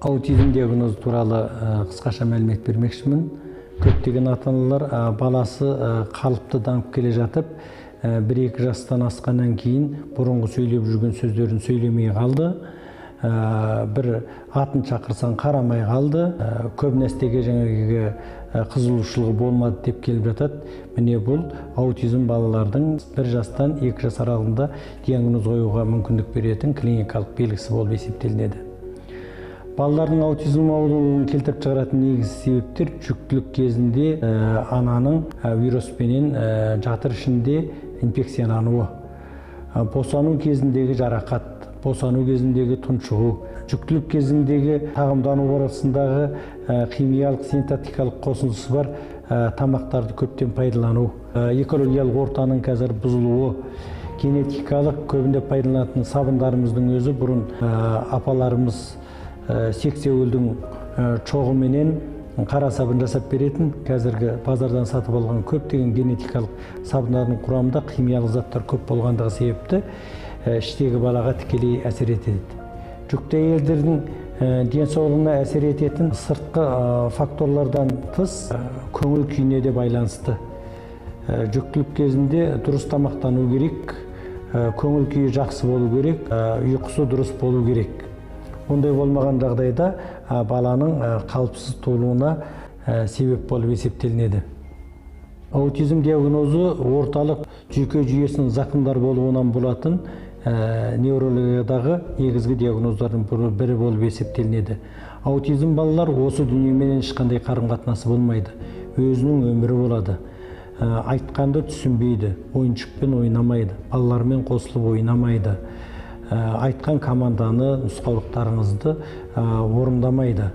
Аутизм диагнозы туралы қысқаша мәлімет бермекшімін. Көптеген ата-аналар баласы қалыпты дамып келе жатып, 1-2 жастан асқаннан кейін бұрынғы сөйлеп жүрген сөздерін сөйлемей қалды. Бір атын шақырсаң қарамай қалды. Көп нәрсеге жаңағы қызығушылығы болмады деп келіп жатады. Міне, бұл аутизм балалардың 1 жастан 2 жас аралығында диагноз қоюға мүмкіндік беретін клиникалық белгісі болып есептелінеді. Балалардың аутизм ауруын келтіріп шығаратын негізгі себептер жүктілік кезінде ананың вируспенен жатыр ішінде инфекциялануы, босану кезіндегі жарақат, босану кезіндегі тұншығу, жүктілік кезіндегі тағамдану барысындағы химиялық, синтетикалық қосындысы бар тамақтарды көптен пайдалану, экологиялық ортаның қазір бұзылуы, генетикалық көбінде пайдаланатын сабындарымыздың өзі бұрын апаларымыз сексеуілдің чоғыменен қара сабын жасап беретін, қазіргі базардан сатып алған көптеген генетикалық сабындардың құрамында химиялық заттар көп болғандығы себепті іштегі балаға тікелей әсер етеді. Жүкті әйелдердің денсаулығына әсер ететін сыртқы факторлардан тыс көңіл күйіне де байланысты. Жүктілік кезінде дұрыс тамақтану керек, көңіл күйі жақсы болу керек, ұйқысы дұрыс болу керек. Ондай болмаған жағдайда баланың қалыпсыз туылуына себеп болып есептелінеді. Аутизм диагнозы орталық жүйке жүйесінің зақымдар болуынан болатын неврологиядағы негізгі диагноздардың бірі болып есептелінеді. Аутизм балалар осы дүниеменен ешқандай қарым-қатынасы болмайды, өзінің өмірі болады. Айтқанды түсінбейді, ойыншықпен ойнамайды, балалармен қосылып ойнамайды. Айтқан команданы, нұсқаулықтарыңызды орындамайды.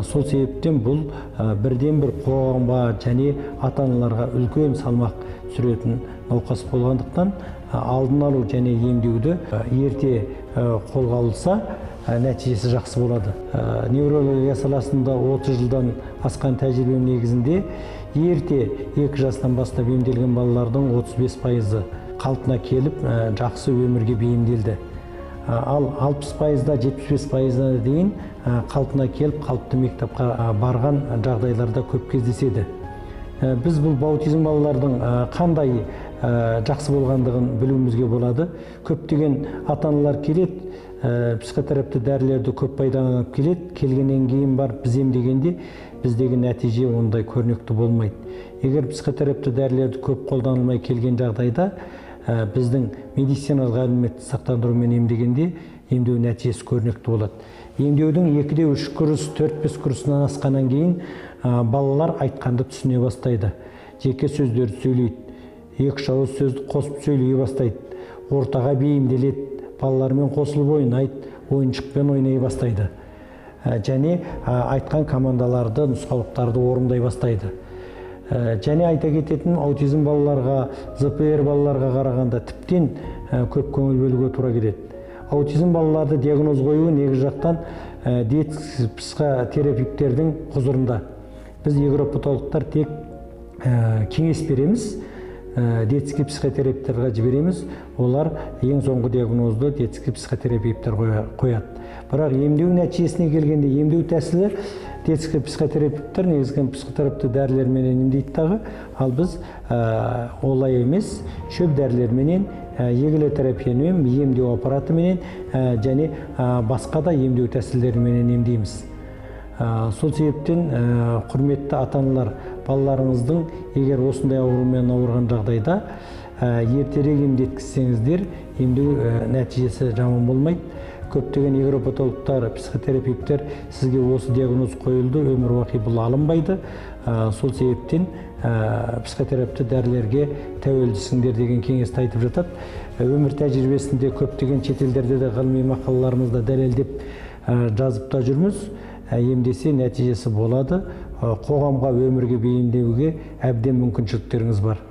Сол себептен бұл бірден бір қоғамға және ата-аналарға үлкен салмақ түсіретін науқас болғандықтан, алдын алу және емдеуді ерте қолға алса, нәтижесі жақсы болады. Неврология саласында 30 жылдан асқан тәжірибем негізінде ерте 2 жастан бастап емделген балалардың 35%-ы қалпына келіп, жақсы өмірге бейімделді. Ал 60%-да 75%-на дейін қалпына келіп, қалыпты мектепке барған жағдайларда көп кездеседі. Біз бұл аутизм балалардың қандай жақсы болғандығын білуімізге болады. Көптеген ата-аналар келеді, психотерапевті дәрілерді көп пайдаланып келеді. Келгеннен кейін барып біз емдегенде біздегі нәтиже ондай көрнекті болмайды. Егер психотерапевті дәрілерді көп қолданылмай келген жағдайда, біздің медициналық әлеуметтік сақтандырумен емдегенде емдеу нәтижесі көрнекті болады. Емдеудің 2-3 курс, 4-5 курсынан асқаннан кейін балалар айтқанды түсіне бастайды. Жеке сөздерді сөйлейді, екі ауыз сөзді қосып сөйлей бастайды, ортаға бейімделеді, балалармен қосылып ойнайды, ойыншықпен ойнай бастайды. Және айтқан командаларды, нұсқаулықтарды орындай бастайды. Және айта кететін, аутизм балаларға, ЗПР балаларға қарағанда тіптен көп көңіл бөлуге тура келеді. Аутизм балаларды диагноз қою негіз жақтан детский психотерапевттердің құзырында. Біз невропатологтар тек кеңес береміз, детский психотерапевтерға жібереміз, олар ең соңғы диагнозды детский психотерапевтер қояды. Бірақ емдеу нәтижесіне келгенде емдеу тәсілі детский психотерапевтер негізгі психотерапевті дәрілерменен емдейді дағы, ал біз олай емес, шөп дәрілерменен, егілотерапиямен, емдеу аппаратыменен және басқа да емдеу тәсілдеріменен емдейміз. Сол себептен, құрметті ата-аналар, балаларыңыздың егер осындай аурумен ауырған жағдайда ертерек емдеткізсеңіздер, емдеу нәтижесі жаман болмайды. Көптеген невропатологтар, психотерапевттер сізге осы диагноз қойылды, өмір бақи бұл алынбайды. Сол себептен психотерапевті дәрілерге тәуелдісіңдер деген кеңесті айтып жатады. Өмір тәжірибесінде көптеген шетелдерде де ғылыми мақалаларымызда дәлелдеп жазып та жүрміз. Емдесе нәтижесі болады. Қоғамға, өмірге бейімдеуге әбден мүмкіншіліктеріңіз бар.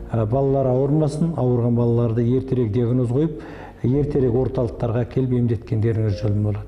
Балалар ауырмасын, ауырған балаларды ертерек диагноз қойып, ертерек орталықтарға келіп емдеткендеріңіз жөн болады.